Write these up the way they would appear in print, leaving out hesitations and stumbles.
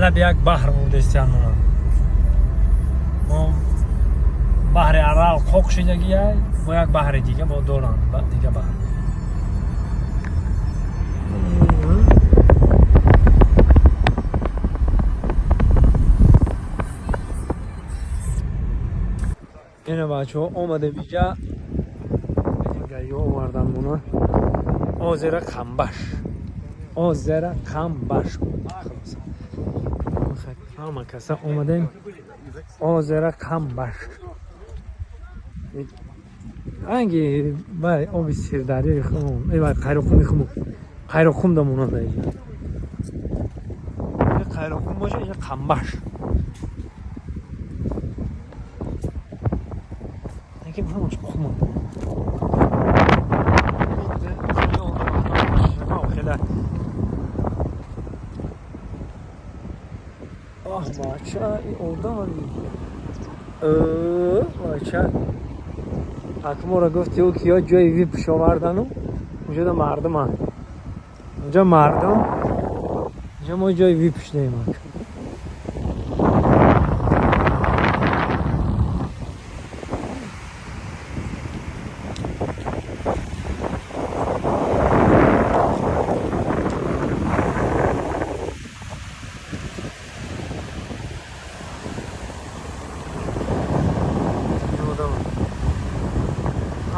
Лаби як баҳр бурдестиян мона. Мо баҳри Арал қоқ шидагия, бо як баҳри дига бо доранд, дига баҳр. Ина бачаҳо, омадем иҷа, ё овардан мона озера Қамбаш, озера Қамбаш. Ҳама каса омадем озера Қамбаш. Ранги вай оби Сирдарёи хумон, вай Қайроқуми хумон, Қайроқум да монанда иҷа. Қайроқум боша, иҷа Қамбаш. Ки ҳамаш қумон. Оҳ, бача, ин одам, бача, акмора гуфти ӯ ки ё ҷои випш овардану унҷода мардуманд, унҷо мардум, инҷо мо ҷои випш дем.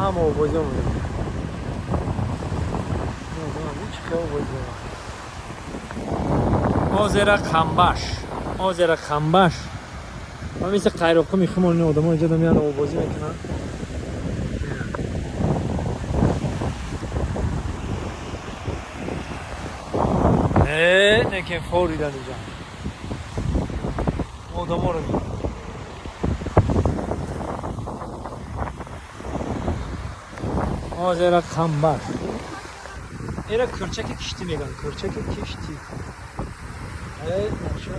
Ҳама обозӣ омадем. Озера Қамбаш, озера Қамбаш ва мисли Қайроқуми хумон ин одамо инҷо меянд, обозӣ мекунанд. Не ки форидан инҷа одаморо. Озера Қамбаш. Эра кӯрчаки киштӣ мегӯянд, кӯрчаки киштӣ. Наша.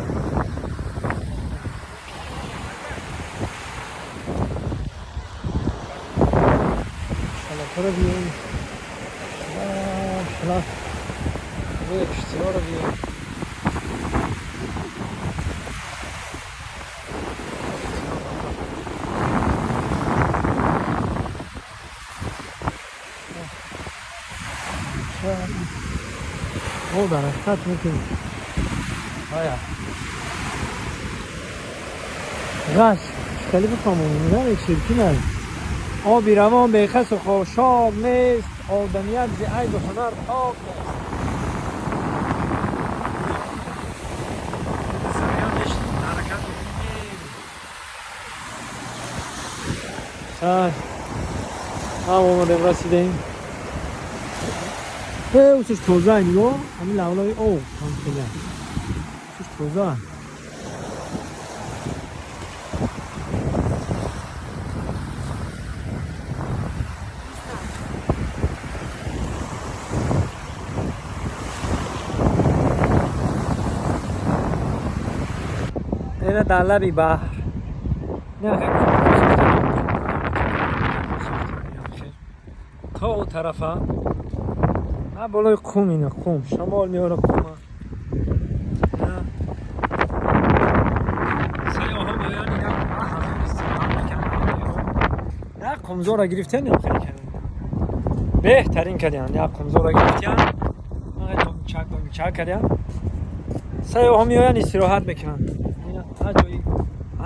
Шалакаро биём, шалак рӯи киштиҳоро биём. О, дар ҳақиқат мекунем. Ая. Ғаш, хеле бифаҳмонем, не чиркин. Оби равон бехасу хошок нест, одамият зи айбу ҳунар пок нест. Ҳаракат мекунем. Ҳам омадем, расидем. Усиш тоза, нигоҳ, ҳамин лавлави об ҳам хеле. Усиш тоза. Ина дар лаби баҳр. Не, то у тарафа. На болои қум, ина қум. Шамол меора қума. Сайёҳо меоянд, ина ҳазор истироҳат мекунанд. Як қумзора гирифтан, ё хеле карданд. Беҳтарин карданд. Як қумзора гирифтан. Чак чак карданд. Сайёҳо меоянд, истироҳат мекунанд. Ина аҷоиб,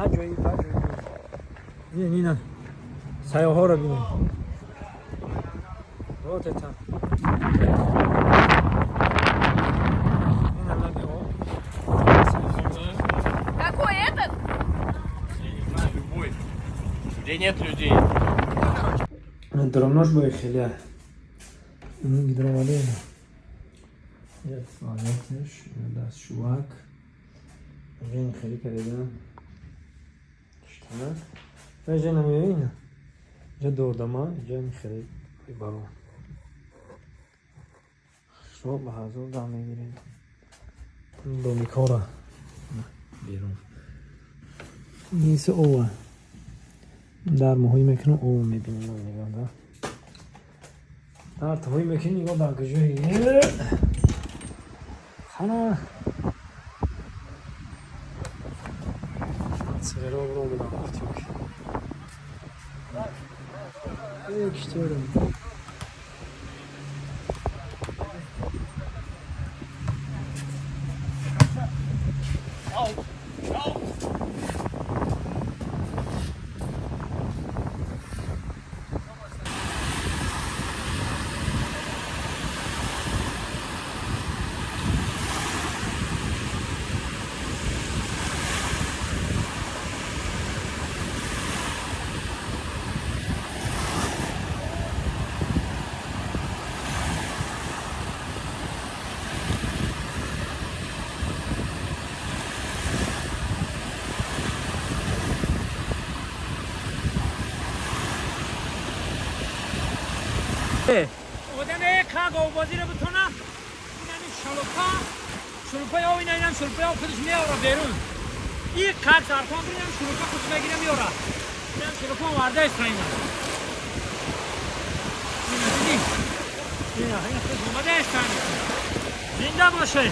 аҷоиб, аҷоиб. Бинед, ина сайёҳоро бинед. Вот это. Ина лаби об. Какой этот? Я не знаю, любой. Где нет людей. Дромнош бои хеле. Гидромале. Як туалетش, дастшӯвак. Инҷа хеле кардидан. Штана. Инҷа намеои ина. Инҷа дордама, инҷа хеле баро. Шо ба ҳазор дам мегирем. Домикора. Берун. Ниси ова. Дар моҳӣ мекунам, ов мебинем, нигоҳ да. Дар тоҳӣ мекунем, нигоҳ дар куҷои. Хана. Сигаро омадам, гуфтем ки киштиёрам. Одам говбозиро битона, инами шалупа, шулупаи об, ина инам шулупаи об худаш меора берун. И қад сарфон биринам, шулупа худаш мегира, меора. Инам шулупа оварда иста ина. Ина диди? Ина, ина худаш омада иста. Зинда боше.